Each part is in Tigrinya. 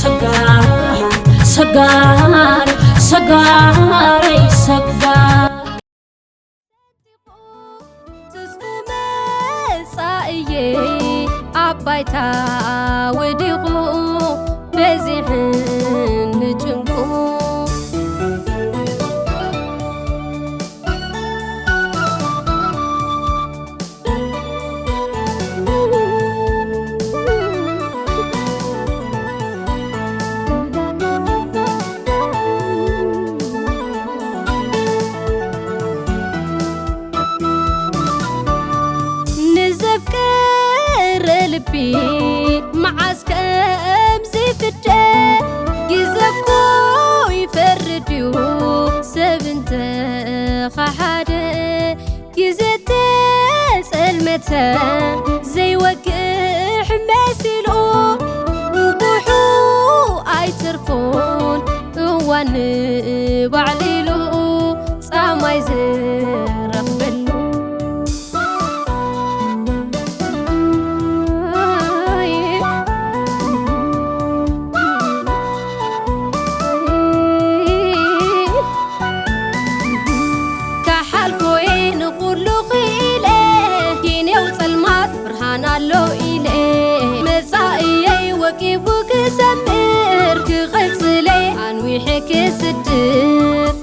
ሰጋር ሰጋር ሰጋረይ ሰጋር። ተስፉ መጻእየይ ኣብ ባይታ ወዲቑ በዚሕኒ ጭንቁ። ንዘፍቀረ ልቢ መዓስ ከም ዝፍደ፣ ግዜ እኮ ይፈርድ እዩ ሰብ እንተ ኸሓደ። ግዜ ተጸልመተ ዘይወግሕ መሲሉ፣ ብጉሑ ኣይተርፎን እዋን ባዕሊሉ ጻማይ ዝረኽበሉ። ካሓልፎ እየ ንኹሉ ክኢለ፣ ኪኔው ጸልማት ብርሃን ኣሎ ኢለ፣ መጻኢየይ ወቂቡ ክሰምር፣ ክቕጽለ ኣንዊሐ ክስድር።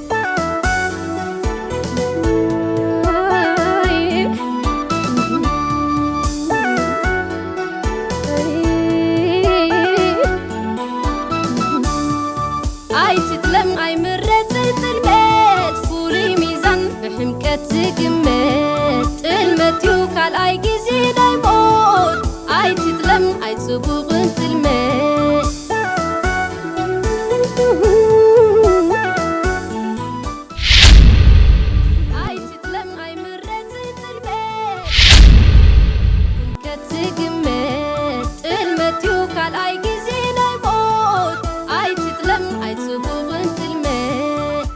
ኣይትጥለም ኣይምረጽን ጥልመት፣ ፍሉይ ሚዛን ብሕምቀት ዝግመት። ጥልመት እዩ ካልኣይ ግዜ ናይ ሞት፣ ኣይትጥለም ኣይጽቡቕን ጥልመት። ኣይትጥለም ኣይምረጽን ጥልመት፣ ከትግመት ጥልመት እዩ ካልኣይ ግዜ ናይ ሞት። ኣይትጥለም ኣይጽቡቕን ጥልመት።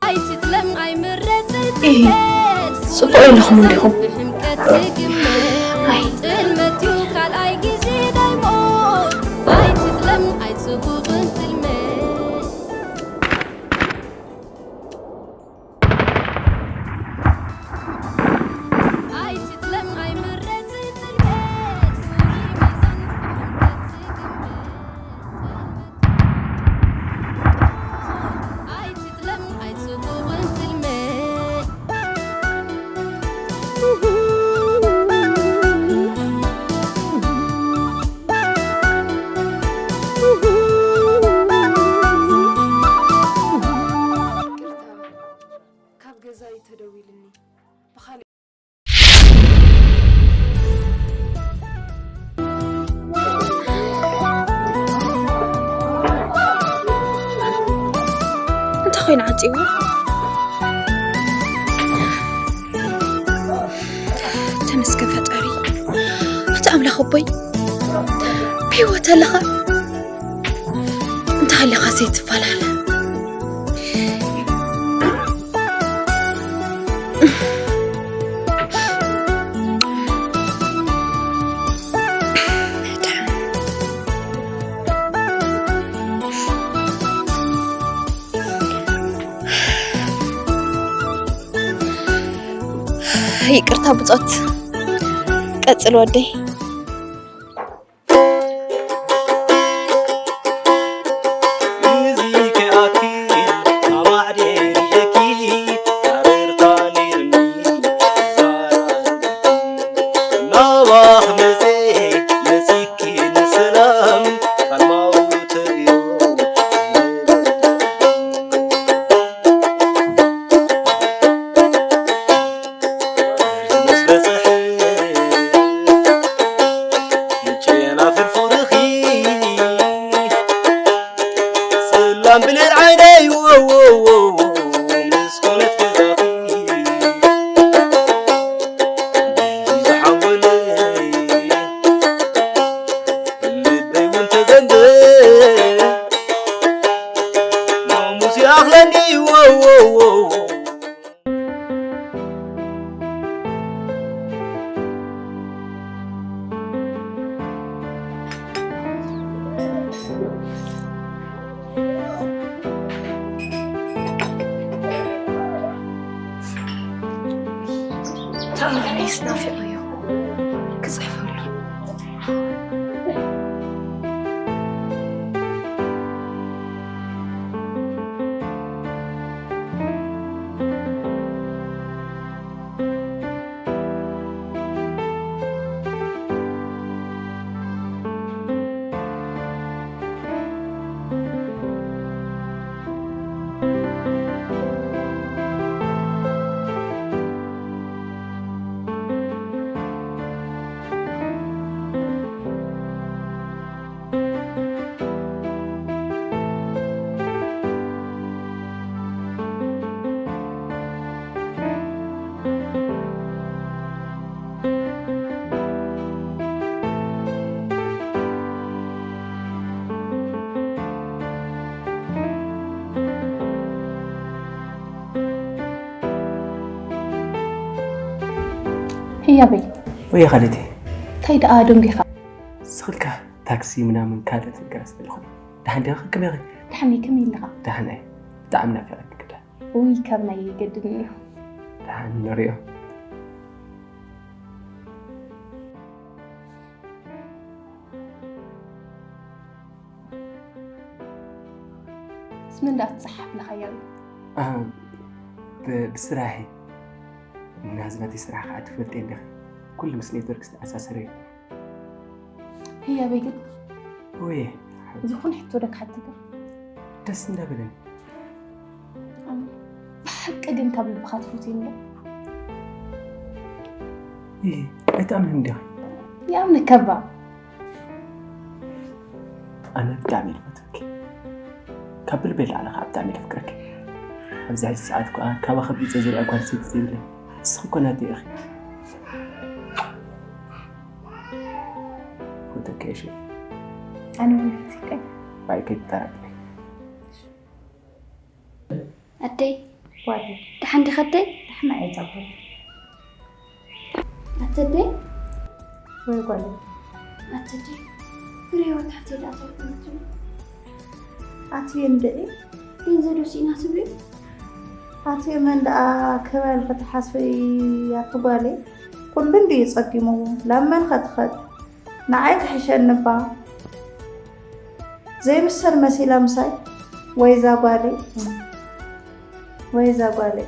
ኣይትጥለም ኣይምረጽን እሂ፣ ጥልመት፣ ጽቡቕ ኢልኹም እንዲኹም። ብሕምቀት ዝግመት። ኣይ። ጥልመት እዩ ካልኣይ ግዜ ናይ ሞት። ኣይትጥለም ኣይጽቡቕን ጥልመት። ኣይትጥለም ኣይምረጽን ጥልመት፣ ፍሉይ ሚዛን ብሕምቀት ዝግመት። ኣይትጥለም ኣይጽቡቕን ጥልመት። ይቅርታ፣ ካብ ገዛ እዩ ተደዊልኒ። ብኻልእ እንታይ ኮይኑ ዓፂዎ? ተመስገን ፈጣሪ። ኣቲ ኣምላኽ ኣቦይ፣ ብህይወት ኣለኻ? እንተ ሃሊኻስ ኣይትፈላለ። ይቅርታ ብጾት። ቀጽል ወደይ። ተመሊስ ናፊቐዮ ክጽሕፈሉ። ህያበይ። ወይ ኻልቲ። እንታይ ደኣ ደንጊኻ? ስኽልካ ታክሲ ምናምን ካልእ ነገር ስለዝኾነ። ደሓን ዲኻ? ከመይ ኢኺ? ደሓን እየ፣ ከመይ ኣለኻ? ደሓን እየ። ብጣዕሚ ናፊቐኪ ግዳ። ውይ፣ ካብ ናይ ገድል እዩ። ደሓን ንሪኦ። ስም እንዳ ትጸሓፍ ኣለኻ ያሉ? ኣህ፣ ብ-፣ ብስራሐይ። ናዚ ናተይ ስራሕ ከዓ ትፈልጢ እንዲኺ። ኩሉ ምስ ኔትወርክ ዝተኣሳሰረ እዩ። ህያበይ ግን? ወይ። ዝኾነ ሕቶ ዶ ክሓተካ? ደስ እንዳበለኒ። ብሓቂ ግን ካብ ልብኻ ትፈትየኒ ዶ? ይህ ኣይትኣምንን እንዲኻ? ይኣምነካ እባ። ኣነ ብጣዕሚ እየ ዝፈትወኪ። ካብ ብልበይ ላዕሊ ከዓ ብጣዕሚ እየ ዘፍቅረኪ። ኣብዚ ሕዚ ሰዓት ከዓ ካባኺ ብልፀ ዝሪኣ ጓል ሰይቲ ዘይብለይ። ንስኺ እኮ ናተይ ኢኺ። ፈትወኪ እየ ሸ። ኣነ እውን ፈትየካ። ባይ ከይትጠራጠሪ። ኣደይ። ዋይ። ደሓን ዲኺ ኣደይ? ደሕና እየ ዛጎል። ኣቲ ኣደይ? ወይ ጓለይ። ኣቲ ኣደይ፣ ፍሬህይወት ሓፍተይ ደኣ እንታይ ኮይና ትብል? ኣቲ እንድዒ? ገንዘብ ዶ ስኢና ትብሊ? ኣቲ መን ደኣ ክበል ክትሓስቢ ኣቲ ጓለይ? ኩሉ እንድዩ ጸጊምዎ። ላብ መን ከ ትኸድ? ንዓይ ክሕሸኒ እባ ዘይምሰል መሲላ ምሳይ። ወይ እዛ ጓለይ፣ ወይ እዛ ጓለይ።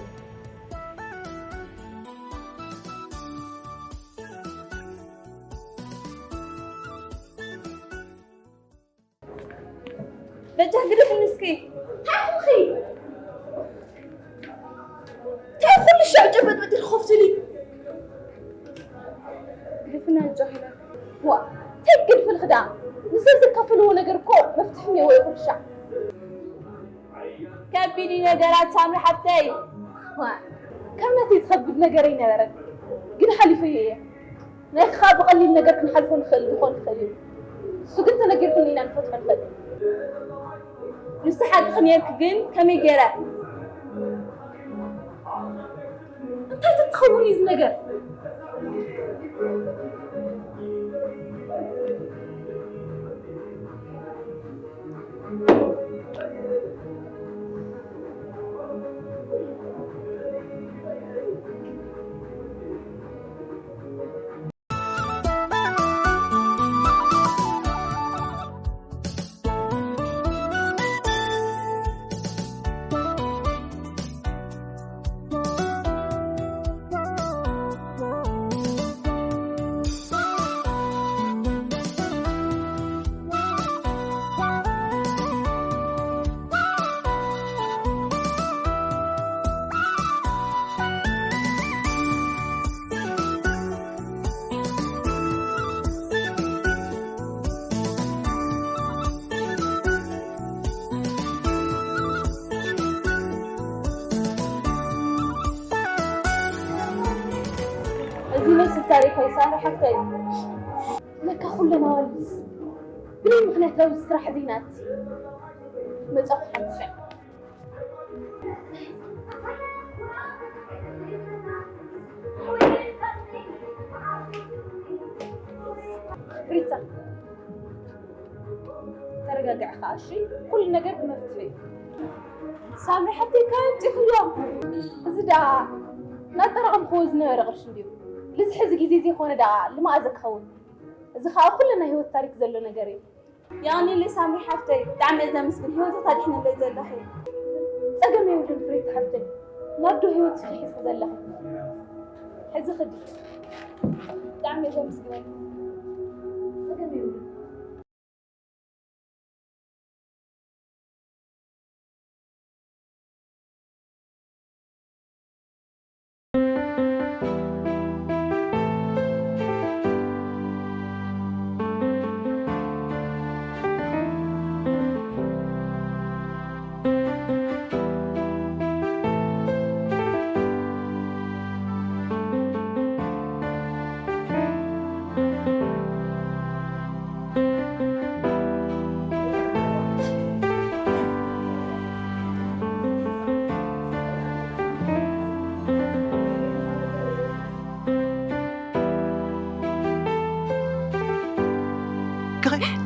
በጃ ግደፍኒ እስኪ። እንታይ ኾንኺ? እንታይ ኩሉ ሻዕ ጨበጥበጥ ኢልኪ ኮፍ ትብሊ? ግደፍና ኣጆኺ ኢለ። ዋ፣ እንታይ ክገድፈልኪ ደኣ? ንሰብ ዘካፈልዎ ነገር እኮ መፍትሒ እኒአዎ እዩ ኩሉ ሻዕ። ከቢድ እዩ ነገራት ሳምሪ ሓፍተይ። ዋ፣ ካብ ናተይ ዝኸብድ ነገር ኣይነበረን፣ ግን ሓሊፈዮ እየ። ናይ ኻብ ብቐሊል ነገር ክንሓልፎ ንኽእል ክኾን ይኽእል እዩ። እሱ ግን ተነጊርኩኒ ኢና ንፈትሖ ንኽእል። ንሱ ሓቅኺ ነይርኪ ግን ከመይ ገይረ? እንታይ ተትኸውን እዩ እዚ ነገር? እዚ መስል ታሪኽ ኣይሳነ ሓፍተይ። ለካ ኩለን ኣዋልድስ ብናይ ምኽንያት ናብዚ ስራሕ እዚ ናት መጻኹ ሓሙሻይ። ሪታ፣ ተረጋግዒ ኸዓ እሺ፣ ኩሉ ነገር ብመፍትሒ እዩ። ሳምሪ ሓፍተይ፣ ካበይ ኣምፂእኽዮ? እዚ ደኣ እናጠራቐምክዎ ዝነበረ ቅርሺ እንድዩ። ልዚ ሕዚ ግዜ ዘይኮነ ደኣ ልማኣዘ ክኸውን። እዚ ኸኣ ኩሉ ናይ ህይወት ታሪክ ዘሎ ነገር እዩ። የቐንየለይ ሳምሪ ሓፍተይ፣ ብጣዕሚ እየ ዘመስግን ህይወተይ ታዲሕንለይ ዘለኺ። ጸገም የብሉን ፍሬት ሓፍተይ፣ ናዶ ህይወትኪ ሒዝኪ ዘለኺ። ሕዚ ኽዲ። ብጣዕሚ እየ ዘመስግነኪ። ጸገም የብሉን።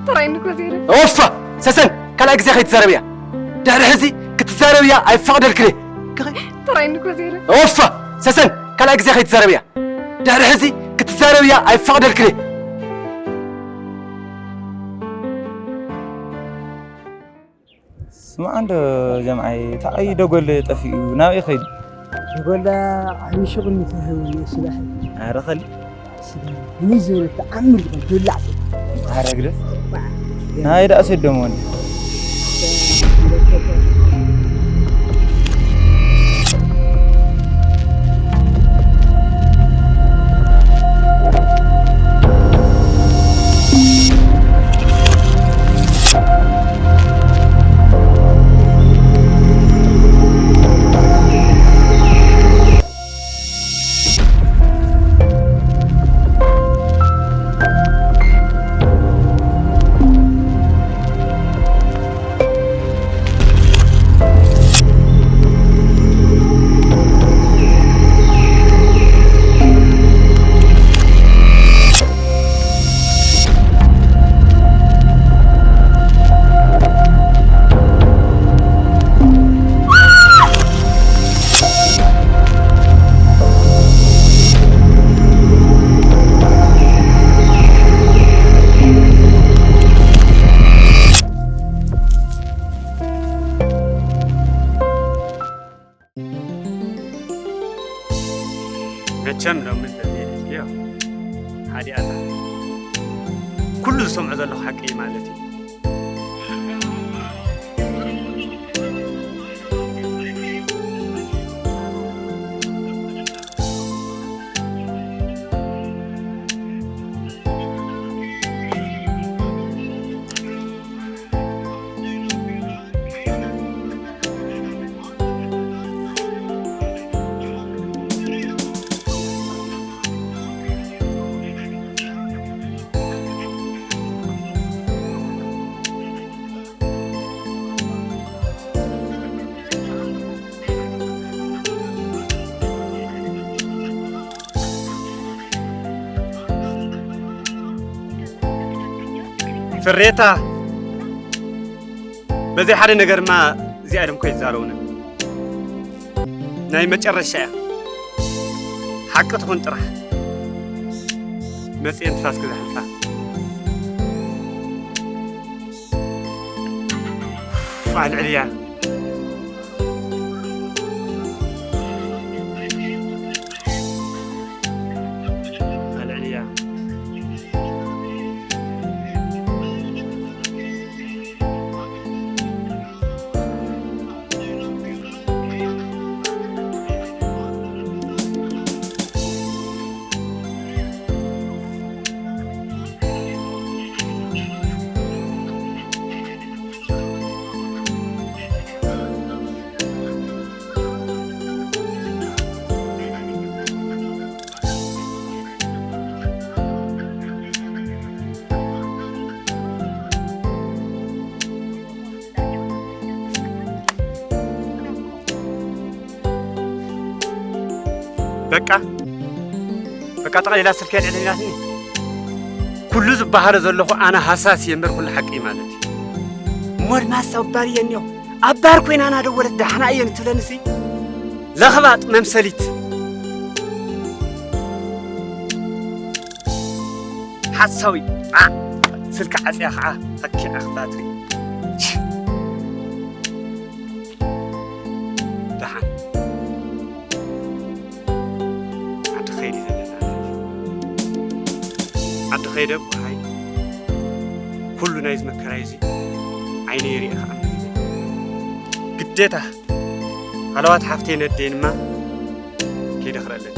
ጥራይ ንኮ ዘይረ ኦፋ! ሰሰን! ካልኣይ ግዜ ከይትዛረብያ። ድሕሪ ሕዚ ክትዛረብያ ኣይፈቕደልክን እየ። ጥራይ ንኮ ዘይረ ኦፋ! ሰሰን! ካልኣይ ግዜ ከይትዛረብያ። ድሕሪ ሕዚ ክትዛረብያ ኣይፈቕደልክን እየ። ስማዕ እንዶ ጀምዓይ፣ እቲ ዓብዪ ደጎል ጠፊኡ ናበይ ከይዱ? ደጎል ዓብዪ ሽቕኒ ተዋሂቡኒ ስራሕ። ኣረ ኸሊ ስጋ ህንይ ዝበለ ተኣምር ዝኾነ ትብላዕ ስጋ። ኣረ ግደፍ። ናይ ደኣ ሰዶም ወኒ። መቸም ሎሚ እንተዘይሪእክዮ ሓዲኣታ ኩሉ ዝሰምዖ ዘለኹ ሓቂ እዩ ማለት እዩ። ፍሬታ በዘይ ሓደ ነገርማ እዚኣ ደም ኮይዛረውነ ናይ መጨረሻ እያ። ሓቂ ትኹን ጥራሕ መጽኤን ትፋስኪ ዘሕልፋ ኣልዕልያ። ኣልዕልያ። በቃ በቃ ጠቕሊላ ስልከይ ልዕሊላትኒ። ኩሉ ዝበሃሎ ዘለኹ ኣነ ሃሳስ እየ እምበር ኩሉ ሓቂ እዩ ማለት እዩ። እሞ ድማ ኣባር እየ እኒኦ ኣባር ኮይና ናደወለት ዳሕና እየ ንትብለንሲ ለኽባጥ መምሰሊት። ሓሳዊ፣ ዓ፣ ስልኪ ዓጽያ ኸዓ፣ ተኪዓ ባትሪ። ደሓን። ዓዲ ኸይድ እዩ ዘለና። ዓዲ ኸይደ ጓሃይ፣ ኩሉ ናይዚ መከራይ እዚ ዓይነይ ርእየ ክኣምን እዩ። ግዴታ ሃለዋት ሓፍተይ ነደይንማ ከይደ ክረለኒ።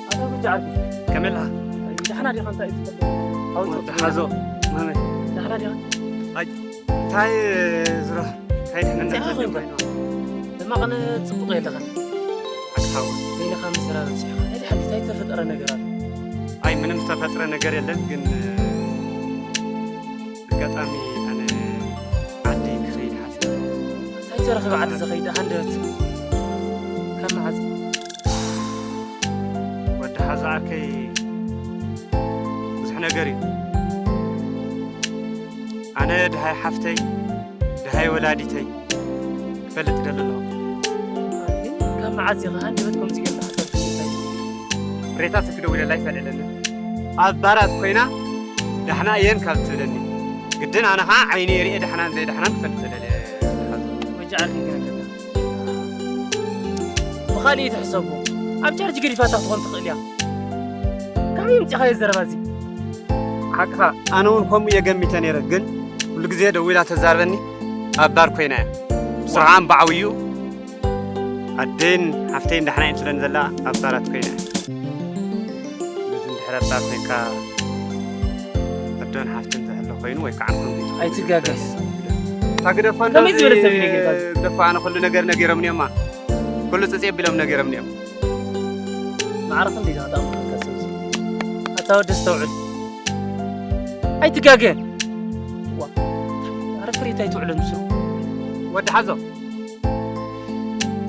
ኣታ ጉጅ ዓዲ። ከመይ ኣለኻ? ደሓና ዲኻ? እንታይ እዩ ትፈልጥ? ሓው ወዲ ሓዞ፣ መመይ? ደሓና ዲኻ? ኣይ፣ እንታይ ዝሮ? እንታይ ድሕንነት እንታይ ኮይኑ? ኮይኑ? ደማቕ ጽቡቕ የለኻን። ኣታ ሓው። በይንኻ ምዝራብ በዚሕኻ። ናይ ድሓን እንታይ ዝተፈጠረ ነገር ኣሎ? ኣይ፣ ምንም ዝተፈጥረ ነገር የለን፣ ግን ኣጋጣሚ ኣነ ዓዲ ክኸይድ ሓሲበ። እንታይ ተረኺበ ዓዲ ዝኸይድ? ሃንደበት። ካብ መዓዝ? ወዲ ሓዛ ዓርከይ ብዙሕ ነገር እዩ። ኣነ ድሃይ ሓፍተይ፣ ድሃይ ወላዲተይ ክፈልጥ ይደሊ ኣለኹ። ግን ካብ መዓዝ ኢኻ ሃንደበት ከምዚ ጌርካ ሓሳብ ትምልስ? ሬታ ስልኪ ደዊለላ ይፈልየለኒ። ኣብ ባራት ኮይና ዳሕና እየን ካብ ትብለኒ፣ ግድን ኣነ ኸዓ ዓይነይ ርእየ ዳሕናን ዘይዳሕናን ክፈልጥ እደሊ። ወጃ ዓርኪ ክነግረካ። ብኻልእ ትሕሰቦ። ኣብ ቻርጅ ገዲፋታ ክትኾን ትኽእል እያ። ካበይ ኣምጺኻዮ ዘረባ እዚ? ሓቅኻ፣ ኣነ እውን ከምኡ እየ ገሚተ ነይረ፣ ግን ኩሉ ግዜ ደዊላ ተዛርበኒ ኣብ ባር ኮይና እያ። ብስርዓም ብዓብዩ ኣደይን ሓፍተይን ዳሕና እየን ስለኒ ዘላ ኣብ ባራት ኮይና እያ። ነዚ እንድሕር ኣብ ባር ኮይንካ ኣዶን ሓፍትን ዝሕሎ ኮይኑ ወይ ከዓ ንኹን ኣይትጋገስ። እታ ግደፋ ከመይ እንደዚ ዝበለ ሰብ እዩ ነጊርካ? ግደፋ፣ ኣነ ኩሉ ነገር ነጊሮምኒ እዮማ። ኩሉ ጽጽ የቢሎም ነጊሮምኒ እዮም። ማዕረ ክንደይ ኢኻ ተኣምረካ ሰብ እዚ? ኣታ ወዲ ኣስተውዕል። ኣይትጋገ። ዋ፣ ኣረ ፍሬት ኣይትውዕልን ምስሉ። ወዲ ሓዞ፣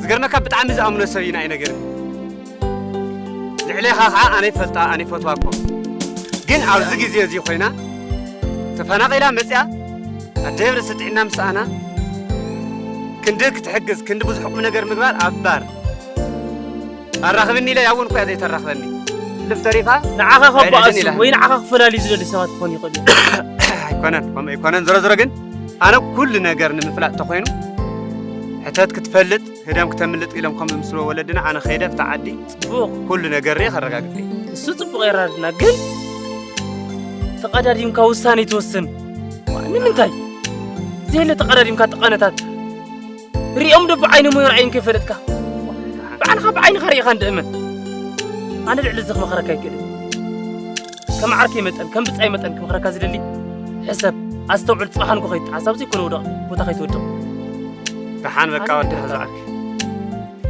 ዝገርመካ ብጣዕሚ ዝኣምኖ ሰብ ኢና ኣይነገርኒ። ልዕሌኻ ኸዓ ኣነ ይፈልጣ፣ ኣነ ይፈትዋ እኮ። ግን ኣብዚ ግዜ እዚ ኮይና ተፈናቒላ መጽያ፣ ኣደ ርእሲ ጥዕና ምስኣና፣ ክንዲ ክትሕግዝ፣ ክንዲ ብዙሕ ቁም ነገር ምግባር ኣብ ባር ኣራኽብኒ ኢለ ያውን እኮ እያ ዘይተራኽበኒ። ልፍ ተሪፋ ንዓኻ ካብ ኣይልዕልን በኣሱ ኢላ። ወይ ንዓኻ ክፈላልዩ ዝደሊ ሰባት ክኾኑ ይኽእሉ እዮም። ኣይኮነን፣ ከምኡ ኣይኮነን። ዞሮ ዞሮ ግን ኣነ ኩሉ ነገር ንምፍላጥ ተኾይኑ ሕተት ክትፈልጥ ህደም ክተምልጥ ኢሎም ከም ዝምስልዎ ወለድና ኣነ ከይደ ኣብታ ዓዲ ጽቡቕ። ኩሉ ነገር ርኤ ከረጋግጽ እየ። እሱ ጽቡቕ የራድና፣ ግን ተቐዳዲምካ ውሳኔ ትወስን። ንምንታይ? ዘየለ ተቐዳዲምካ ጠቐነታት ሪኦም ዶ ብዓይኖም ወይ ርኣዮም ከይፈለጥካ? ባዕልኻ ብዓይንኻ ርኢኻ እንድእመን። ኣነ ልዕሊ እዚ ክመኽረካ ኣይክእልን። ከም ዓርከይ መጠን፣ ከም ብጻይ መጠን ክመኽረካ ዝደሊ፣ ሕሰብ፣ ኣስተውዕል፣ ጽባሕ ንጎ ከይትጠዓስ፣ ኣብ ዘይኮነ ወደቕ ቦታ ከይትወድቕ። ደሓን በቃ ኣነ ወዲ ይቅርታ። ሓዛ ዓርኪ።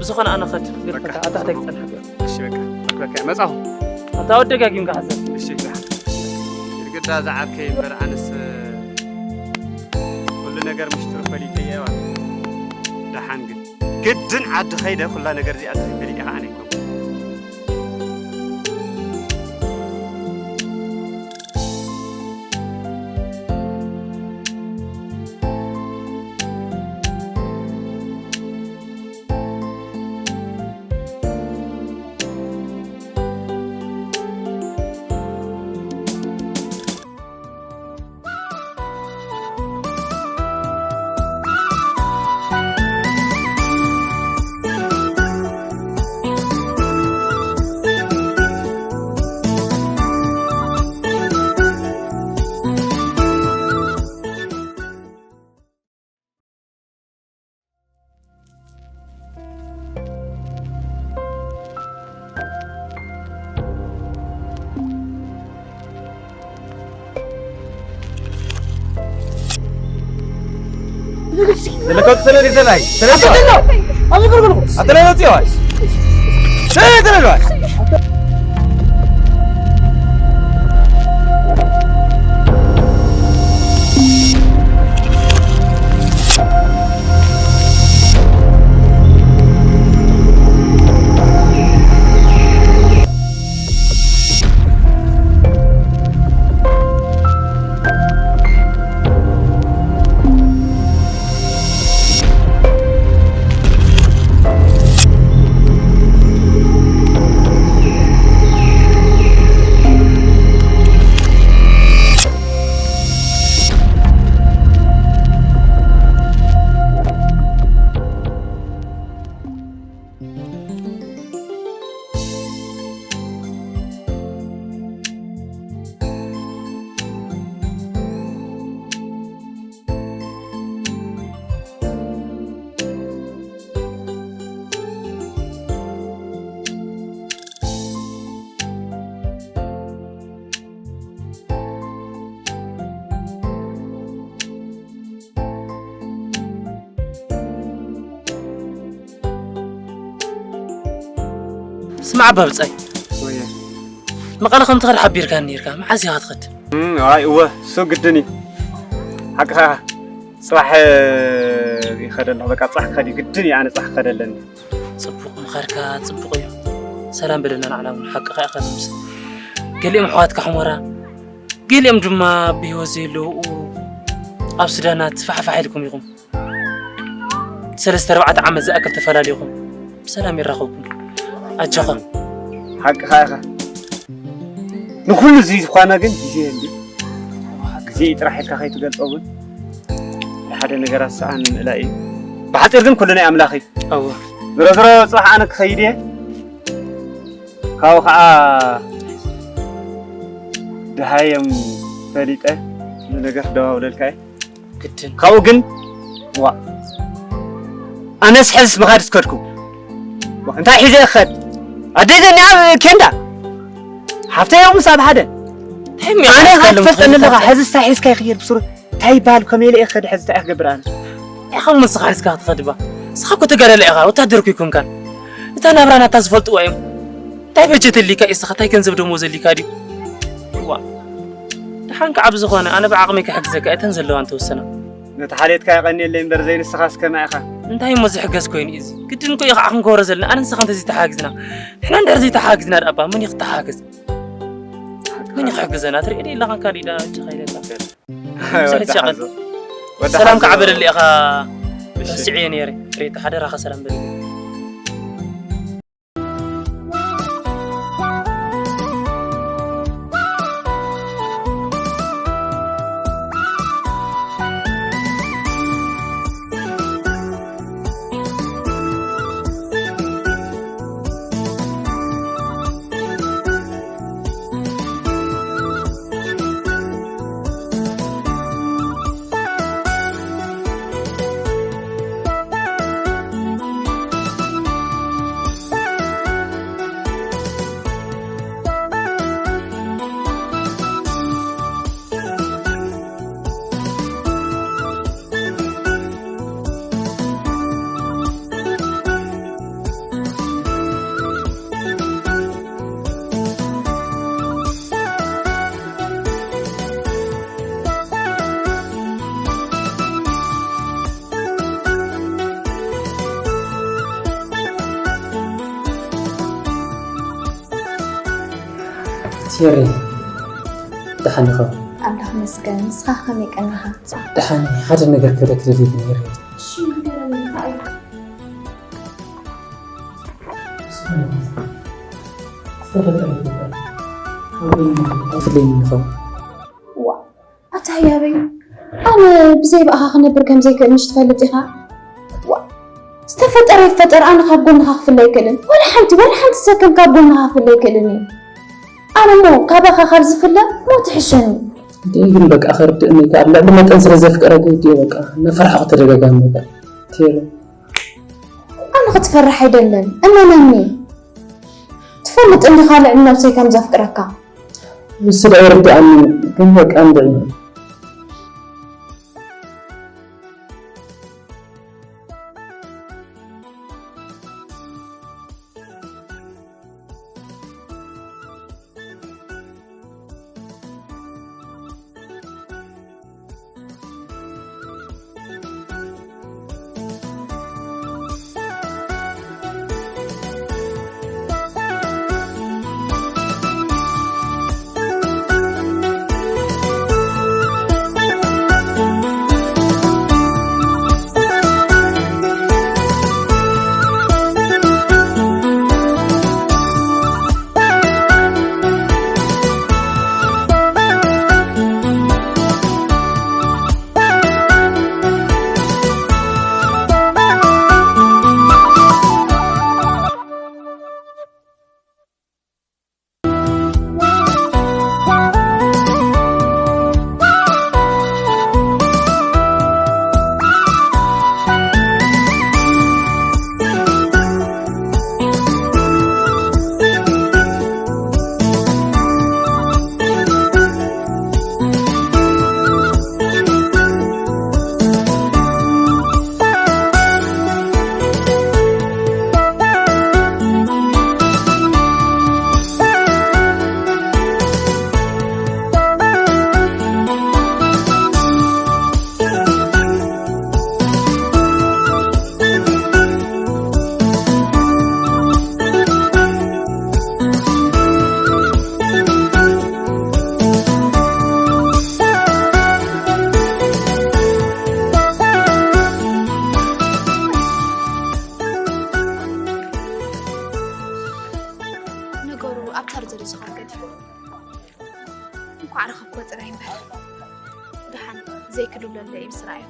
ብዝኾነ ኣነ ኸድ፣ በቃ። ኣታ ሕታይ ክጸንሓካ። እሺ በቃ። በቃ መጻኹ። ኣታ ወዲ ደጋጊምካ ሓሰብ። እሺ ደሓን። ግድግዳ ዝዓርከይ እምበር ኣነስ ኩሉ ነገር ምሽጥሩ ፈሊጠ እየ። ደሓን ግን ግድን ዓዲ ኸይደ ኩላ ነገር እዚኣ ተዘይፈሊጠ ከዓ ኣነ ኣይኮንኩን። ዘለካ ሰነድ ይዘላይ። ሰነድ ይዘላይ። ኣበይ ገርግርኩ? ኣተናናጽ ይዋይ። ሰነድ ይዘላይ። ስማዕ ኣባ ብጻይ፣ ወየ። መቐለ ከም ትኸድ ሓቢርካኒ ነይርካ፣ መዓዝ ኢኻ ትኸድ? እም፣ ኣይ፣ እወ፣ እሱ ግድን እዩ። ሓቅኻ፣ ጽባሕ ይኸደ ኣለኹ፣ በቃ፣ ጽባሕ ክኸድ እዩ፣ ግድን እዩ፣ ኣነ ጽባሕ ክኸደ ኣለኒ። ጽቡቕ ምኻድካ፣ ጽቡቕ እዩ። ሰላም በለና ንዓና እውን፣ ሓቅኻ ኢኻ ትምስ-፣ ገሊኦም ኣሕዋትካ ሕሞራ፣ ገሊኦም ድማ ብህይወት ዘየለዉ ኣብ ሱዳናት ፋሕፋሕ ኢልኩም ኢኹም። ሰለስተ ኣርባዕተ ዓመት ዝኣክል ተፈላሊኹም ብሰላም ይራኸብኩም። ኣጆኻ። ሓቅኻ ኢኻ። ንኹሉ እዚ ዝኾነ ግን ግዜ የድልዩ። ግዜ እዩ ጥራሕ ኢልካ ከይትገልጾ እውን ንሓደ ነገራት ሰኣን ምእላይ እዩ። ብሓጺር ግን ኩሉ ናይ ኣምላኽ እዩ። እወ። ዝሮ ዝሮ ጽባሕ ኣነ ክኸይድ እየ። ካብኡ ኸዓ ደሃዮም ፈሊጠ ንነገር ክደዋውለልካ እየ። ግድን። ካብኡ ግን፣ ዋ፣ ኣነስ ሕዝስ ምኻድ ዝከድኩ። ዋ፣ እንታይ ሒዘ እኸድ? ኣደይ ዘኒ ኣብ ኬንዳ። ሓፍተይ ኣብ ምስ ኣብ ሓደ። እንታይ ሚያ ኣነ ሓዝካ ኣለኹም ትፈልጠኒ ኣለኻ፣ ትፈልጥ? ሕዝስ እንታይ ሒዝካ ይኽየድ ብስሩ? እንታይ ይበሃል? ከመይ ኢለ እየ ክኸድ? ሕዝስ እንታይ እየ ክገብር ኣነ? ኢኻ እሞ ንስኻ ሒዝካ ክትኸድ እባ። ንስኻ እኮ ተጋዳላይ ኢኻ፣ ወታደር እኮ ኣይኮንካን። እታ ናብራ ናታ ዝፈልጥዋ እዮም። እንታይ በጀት ኣሊካ እዩ? ንስኻ እንታይ ገንዘብ ደሞዝ ኣሊካ ድዩ? ዋ፣ ደሓን ከዓ ብዝኾነ ኣነ ብዓቕመይ ክሕግዘካ እየ፣ እተን ዘለዋ እንተወሰና። ነቲ ሓልየትካ የቐንየለይ እምበር ዘይንስኻስ ከመይ ኢኻ? እንታይ እሞ ዝሕገዝ ኮይኑ እዩ እዚ? ግድን እኮ እዩ ከዓ ክንገብሮ ዘለና። ኣነ ንስኻ እንተዘይተሓጋጊዝና፣ ንሕና እንድሕር ዘይተሓጋጊዝና ደኣ እባ መን እዩ ክተሓጋገዝ? መን እዩ ክሕግዘና? ትሪኦ ዶ ኣለኻ ካሊእ ደኣ እጅኻ ኢለካ። ወዲ ሓዞ። ወዲ ሰላም ሓዞ። ከዓ በለለይ ኢኻ። እሺ። ረሲዐዮ ነይረ። ሬታ ሓደራኻ ሰላም በለለይ። ቴሪ፣ ደሓን ኢኻ? ኣምላኽ ይመስገን። ንስኻ ከመይ ቀኒኻ? ደሓን እየ። ሓደ ነገር ክብለኪ ደሊለ ነይረ። እሺ፣ ንገረኒ፣ እንታይ እዩ? ዝተፈጠረ ነገር ካብ ጎንና ኣይፍለይን ኢኻ። ዋ፣ ኣታ ህያበይ፣ ኣነ ብዘይ ብኣኻ ክነብር ከም ዘይክእል ምሽ ትፈልጥ ኢኻ? ዋ፣ ዝተፈጠረ ይፈጠር፣ ኣነ ካብ ጎንኻ ክፍለ ኣይክእልን። ወላ ሓንቲ፣ ወላ ሓንቲ ሰከንድ ካብ ጎንኻ ክፍለ ኣይክእልን እዩ። ኣነ እሞ ካባኻ ካብ ዝፍለ ሞት ይሕሸኒ። እንዴ ግን በቃ ከርድእኒ ከ ኣብ ልዕሊ መጠን ስለ ዘፍቅረኪ እንዴ በቃ ነፈርሐኹ ተደጋጋሚ በቃ። ቴሪ። ኣነ ክትፈርሕ ኣይደለን፣ እመነኒ። ትፈልጥ እንዲኻ ልዕሊ ነብሰይ ከም ዘፍቅረካ። ንሱ ዶ ኣይርድኣኒ ግን በቃ እንድዒ። ብስራይ።